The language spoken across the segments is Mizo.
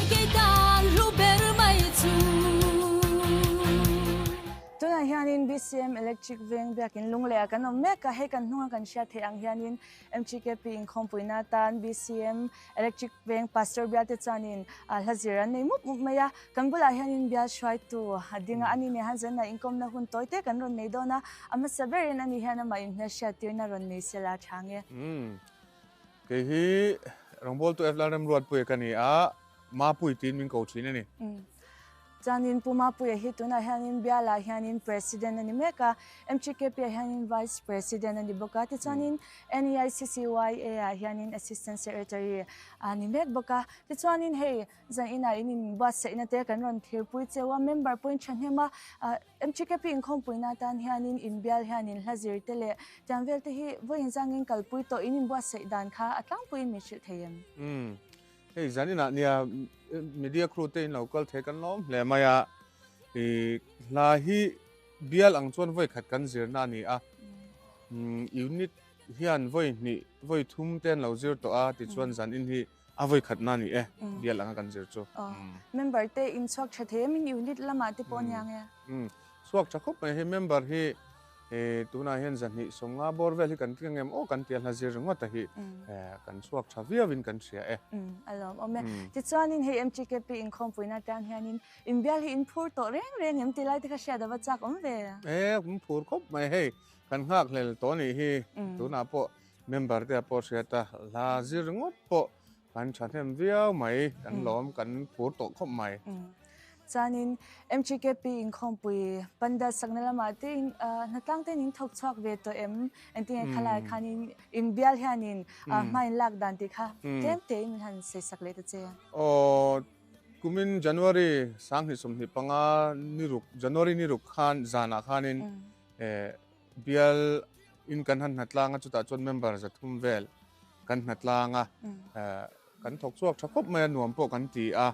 kei tan hlu ber mai chu. Tunah hianin BCM Electric Veng biakin Lungleiah kan awm mek a, hei kan hnunga kan hriat theih ang hianin MTKP inkhawmpuina atan BCM Electric Veng Pastor bialte chuanin hla zir an nei mup mup mai a, kan bulah hianin bial hruaitu a ding a, ani nen han zanna inkawmna hun tawi te kan rawn nei dawn a, a hmasa berin ani hian amah inhmelhriattirna rawn nei sela tha nge. Umm, kei hi rawngbawltu F Lalremruatpuia ka ni a, Mapui tiin min ko thin a ni. Umm. Chuanin Pu Mapuia hi tunah hianin Bialah hianin President a ni mek a, MTKP ah hianin Vice President a ni bawk a, tichuanin NEICCYA ah hianin Assistant Secretary a ni mek bawk a. Tichuanin hei zan inah in inbuatsaihna te kan rawn thirpui cheu a, member pawhin thahnem a, MTKP inkhawmpuina atan hianin inbial hianin hla zir te leh tiang vel te hi vawiin zangin kalpui tawh in inbuatsaih dan kha a tlangpuiin min hrilh thei em? Umm. Hei zaninah nia media crew te in lo kal thei kan lawm hle mai a, i hla hi bial ang chuan vawi khat kan zirna a ni a, unit hian vawi hnih vawi thum te an lo zir tawh a tichuan zanin hi a vawi khatna a ni e bial anga kan zir chu. Member te in chhuak tha thei em in unit lamah te pawh nia nge? Chhuak tha khawp mai hei member hi Tunah hian zahnih sawmnga bawr vel hi kan tling em aw kan tia hla zir ringawt a hi kan chhuak tha viauin kan hria e. A lawm awm e. Tichuanin hei MTKP inkhawmpuina atan hianin inbial hi in phur tawh reng reng em ti lai te kha hriat a va chak awm ve. E kan phur khawp mai hei kan nghak hlel tawh anih hi tunah pawh member te ah pawh hriat a hla zir ringawt pawh Kan thahnem viau mai, kan lawm, kan phur tawh khawp mai. Chuanin MTKP inkhawmpui pandal sakna lamah te hnatlang ten in thawk chhuak ve tawh em? Engtinge khalai khanin inbial hianin hma in lak dan tih kha tlem tein min han sawi sak leh ta che. Aw, kumin January 2025 ni ruk, January ni ruk khan zanah khanin Bial in kan han hnatlang a, chutah chuan member 300 vel kan hnatlang a, kan thawk chhuak tha khawp mai a, nuam pawh kan ti a.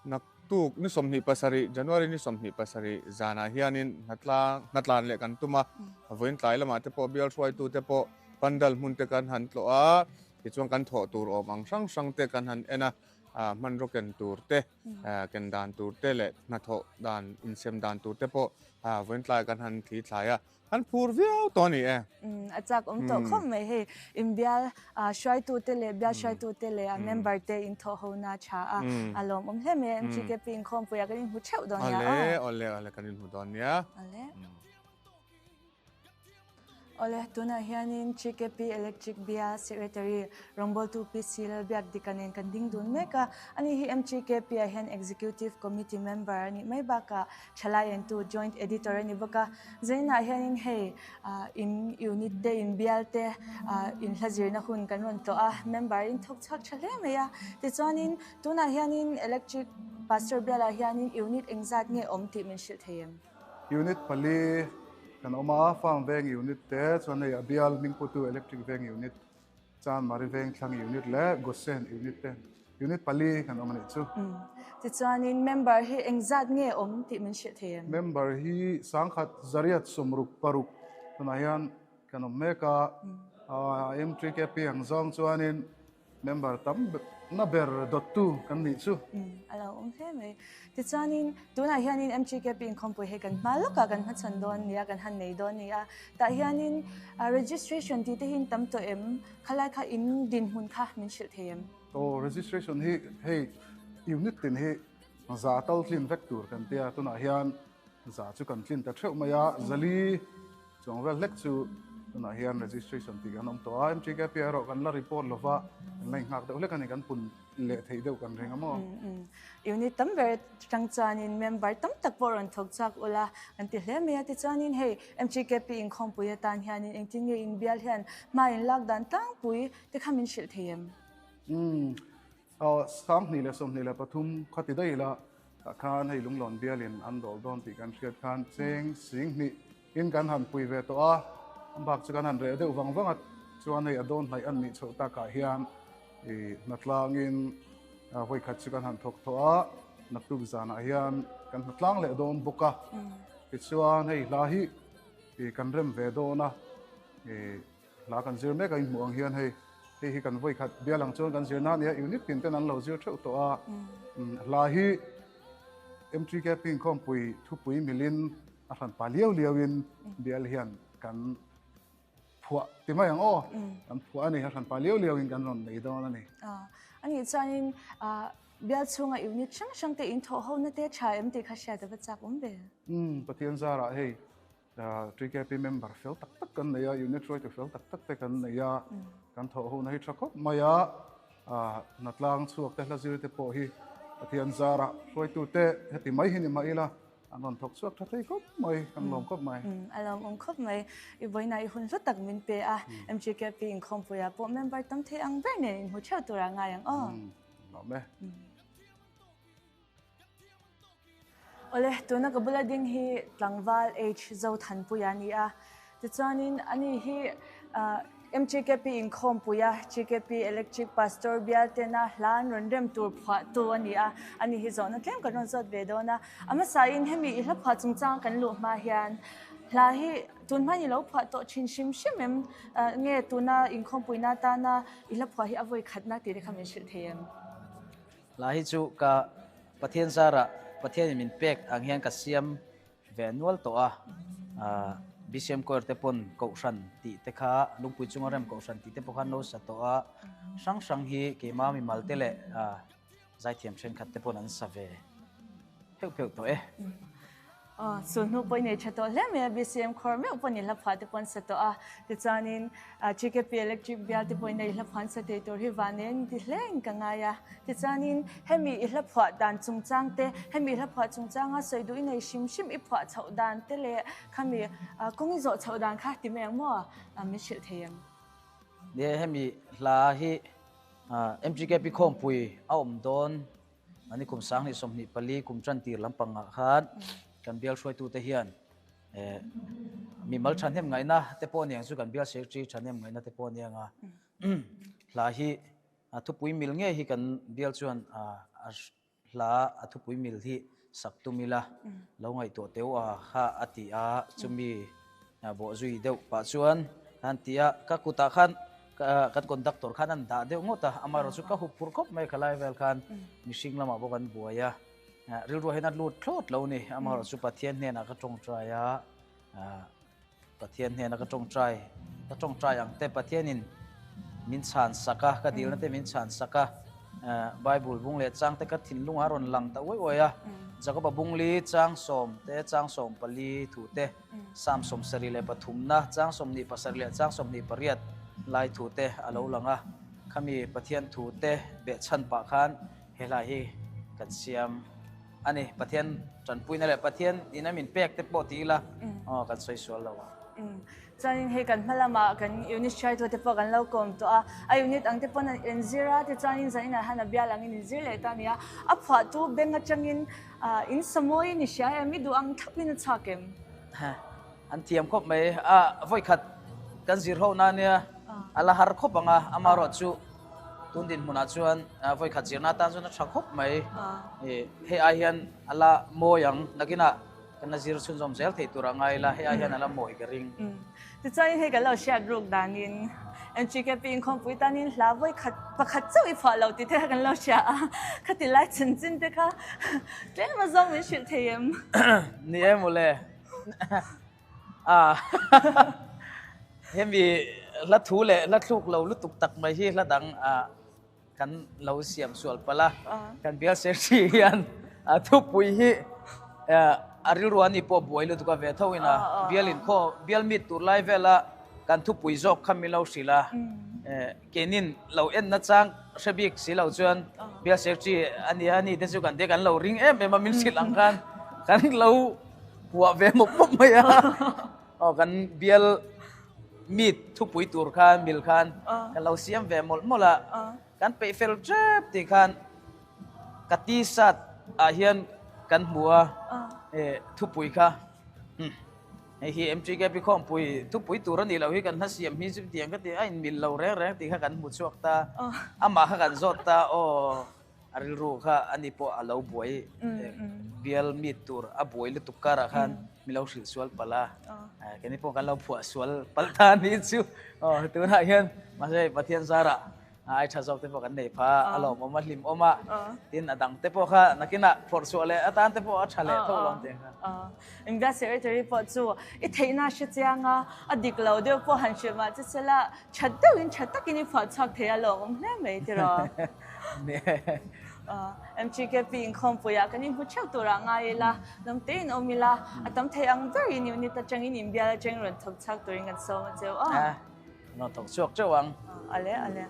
Naktuk ni 27, January ni 27 zanah hianin hnatlang hnatlan leh kan tum a, vawiin tlai lamah te pawh bial hruaitu te pawh pandal hmun te kan han tlawh a, tichuan kan thawh tur awm ang hrang hrang te kan han en a, hmanraw ken tur te. Ken dan tur te leh hnathawh dan insem dan tur te pawh vawiin tlai kan han thli thlai a, han phur viau tawh a ni e. A chak awm tawh khawp mai hei, inbial hruaitu te leh bial hruaitu te leh member te inthawh ho na tha a, a lawmawm hle mai a, MTKP inkhawmpuiah kan inhmu theuh dawn nia aw. Awle, awle, awle kan inhmu dawn nia. Awle. Awle, tunah hianin GKP Electric Bial Secretary rawngbawltu PC Lalbiakdika nen kan ding dun mek a. Ani hi MGKP ah hian Executive Committee member a nih mai bakah thalai entu Joint Editor a ni bawk a. Zainah hianin hei in unit te, in bial te in hla zirna hun kan rawn tlawh a, member in thawk chhuak tha hle mai a. Tichuanin tunah hianin Electric Pastor bialah hianin unit engzat nge awm tih min hrilh thei em? Unit pali kan awm a, Farm Veng Unit te chuan hei a bial hmingputu Electric Veng Unit, Chanmari Veng Thlang Unit leh Gosen Unit te Unit pali kan awm a nih chu. Tichuanin member hi engzat nge awm tih min hrilh thei em? Member hi sangkhat zariat 66 tunah hian kan awm mek a, MTKP ang zawng chuanin Member tam na ber dawttu kan nih chu. A lo awm hle mai. Tichuanin tunah hianin MTKP inkhawmpui hi kan hma lawkah kan hmachhawn dawn nia, kan han nei dawn nia. Tah hianin registration tih te hi in tam tawh em? Khalai kha in dinhmun kha min hrilh thei em? Aw, registration hi hei unit tin hi za tal tlin vek tur kan tia. Tunah hian za chu kan tlin ta theuh mai a, zali Chuang vel hlek chu tunah hian registration tih kan awm tawh a, MTKP erawh kan la report lova, kan la inghak deuh hlek a ni, kan pun leh theih deuh kan ring a maw? Unit tam ber atang chuanin member tam tak pawh rawn thawk chhuak ula kan ti hle mai a, tichuanin hei MTKP inkhawmpui atan hianin engtin nge inbial hian hma in lak dan tlangpui te kha min hrilh thei em? Umm, 2023 kha ti daih ila tah khan hei Lunglawn bialin an dawl dawn tih kan hriat khan cheng 10,000 in kan han pui ve tawh a, a bak chu kan han reh deuh vang vang a, chuan hei a dawn hnaih an nih chhoh takah hian ih hnatlangin vawi khat chu kan han thawk thawh a, naktuk zanah hian kan hnatlang leh dawn bawk a, tichuan hei hla hi ih kan rem ve dawn a, ih hla kan zir mek a inhmuh ang hian hei. Hei hi kan vawi khat bial ang chuan kan zirna a nia, unit tin ten an lo zir theuh tawh a. Hla hi MTKP inkhawmpui thupui milin a hran pa liau liauin bial hian kan phuah ti mai ang aw. Kan phuah a ni, a hran pa liau liauin kan rawn nei dawn a ni. A nih chuanin bial chhunga unit hrang hrang te in thawh hona te tha em tih kha hriat a va chak awm ve. Pathian zarah hei TKP member fel tak tak kan nei a, unit hruaitu fel tak tak te kan nei a, kan thawh hona hi tha khawp mai a, hnatlang chhuak te hla zir te pawh hi Pathian zara hruaitu te heti mai hi ni mah ila an rawn thawk chhuak tha thei khawp mai, kan lawm khawp mai. A lawm awm khawp mai. I vawiinah i hun hlu tak min pe a, MGKP inkhawmpuiah pawh member tam thei ang ber nen inhmu theuh tura ngai ang aw. Lawm e. Awle, tuna ka bula ding hi tlangval H Zothanpuia a ni a. Tichuanin ani hi MGKP inkhawmpuia GKP Electric Pastor bial tena hla an rawn rem tur phuahtu a ni a. Ani hi zawhna tlem kan rawn zawt ve dawn a. A hmasain hemi i hla phuah chungchanga kan luh hma hian hla hi tun hma ni lo phuah tawh thin hrim hrim em? Nge tuna inkhawmpuina atana i hla phuah hi a vawi khatna tih te kha min hrilh thei em? Hla hi chu ka Pathian zarah Pathianin min pek ang hian ka siam ve nual tawh a, BCM Choir te pawn Kohhran tih te kha Lungpui chunga rem Kohhran tih te pawh khan lo sa tawh a, hrang hrang hi keimah mimal te leh zaithiam thenkhat te pawn an sa ve pheuh pheuh tawh e. Aw, chu hnu pawh i nei tha tawh hle mai a, BCM khawr meuh pawh ni hla phuah te pawh an sa tawh a, tichuanin GKP Electric bial te pawhin i hla phuah an sa thei tur hi van nen ti hle in ka ngai a, tichuanin hemi i hla phuah dan chungchang te, hemi i hla phuah chungchanga sawi duh i nei hrim hrim i phuah chhoh dan te leh khami kawng i zawh chhoh dan kha ti mai ang maw min hrilh thei em? Nia, hemi hla hi MGKP khawmpui a awm dawn. Ani kum 2024 kum tan tir lampangah khan kan bial hruaitute hian mimal thahnem ngaihna te pawh aniang chu kan bial secretary thahnem ngaihna te pawh aniang a hla hi a thupui mil nge hi kan bial chuan a hla a thupui mil hi sak tum ila lo ngaihtuah teu a kha a ti a chumi bawh zui deuh pah chuan han ti a ka kutah khan kan conductor khan an dah deuh ngawt a amaherawh chu ka hup phur khawp mai khalai vel khan mihring lamah bawk an buai a rilru hian a lut thlawt lo ni amaherawh chu Pathian hnenah ka tawngtai a Pathian hnena ka tawngtai ka tawngtai ang te Pathianin min chhan sak a ka dilna te min chhan sak a Bible bung leh chang te ka thinlung a rawn lang ta uai uai a Jakoba bungli chang sawm te chang 14 thu te Psalm 73 chang 27 leh chang 28 lai thu te a lo lang a khami Pathian thu te behchhan pah khan he hlai hi kan siam a ni. Pathian tanpuina leh Pathian in a min pek te pawh ti ila aw kan sawi sual lo ang. Chuanin hei kan hma lamah kan unit hruaitu te pawh kan lo kawm tawh a, a unit ang te pawn an inzir a, tichuanin zaninah hian a bial angin inzir leh ta a ni a, a phuahtu bank atangin In samawi ni hria em? I duh ang thlapin a chhuak em? An thiam khawp mai. A vawikhat kan zir ho na nia a la har khawp ang a, amaherawh chu tun dinhmunah chuan vawikhat zirna atan chuan a tha khawp mai. Hei ai hian a la mawi ang, nakinah kan la zir chhunzawm zel thei tur a ngai ila, hei ai hian a la mawi ka ring. Tichuanin hei kan lo hriat ruk danin MGKP inkhawmpui tanin hla vawi khat pakhat chauh i phuah lo tih te kha kan lo hria a, khati lai chanchin te kha tlem a zawng min hrilh thei em? Ni e mawle. A hemi hla thu leh hla thluk lo lutuk tak mai hi hla dang a kan lo siam sual palh a, kan bial secretary hian a thupui hi a rilru a ni pawh buai lutuk a ve tho in a bial in khaw bial meet tur lai vela kan thupui zawk kha min lo hrilh a, keinin lo en na chang hre bik si lo chuan bial secretary a nia a ni te chu kan te kan lo ring em em a min hrilh ang khan kan lo puah ve mawp mawp mai a. Aw kan bial meet thupui tur khan mil khan kan lo siam ve mawlh mawlh a, kan peih fel tep tih khan ka t-shirt ah hian kan hmu a thupui kha hei hi MTKP khawmpui thupui tur a nih loh hi kan hla siam hi chu tiang ka ti a inmil lo reng reng tih kha kan hmu chhuak ta, amah kha kan zawt ta aw. rilru kha ani pawh a lo buai bial meet tur a buai lutuk karah khan mi lo hrilh sual palh a, keini pawh kan lo phuah sual palh ta a nih chu. Aw tunah hian mahse Pathian zarah ai tha zawk te pawh kan nei pha a lawmawm a hlimawm a, tin a dang te pawh kha nakinah phawrh chhuah leh atan te pawh a tha leh tho lo ang tih kha. India Secretary pawh chu i theihna hre chiang a, a dik lo deuh pawh han hrilh mah che sela tha deuhin tha takin i phuah chhuak thei a lawmawm hle mai tiraw. MGKP inkhawmpuiah kan inhmu theuh turah ngai ila, lam tein awm ila, a tam thei ang berin unit atangin inbial atangin rawn thawk chhuak turin kan sawm a cheu a. Rawn thawk chhuak teuh ang. Ale ale.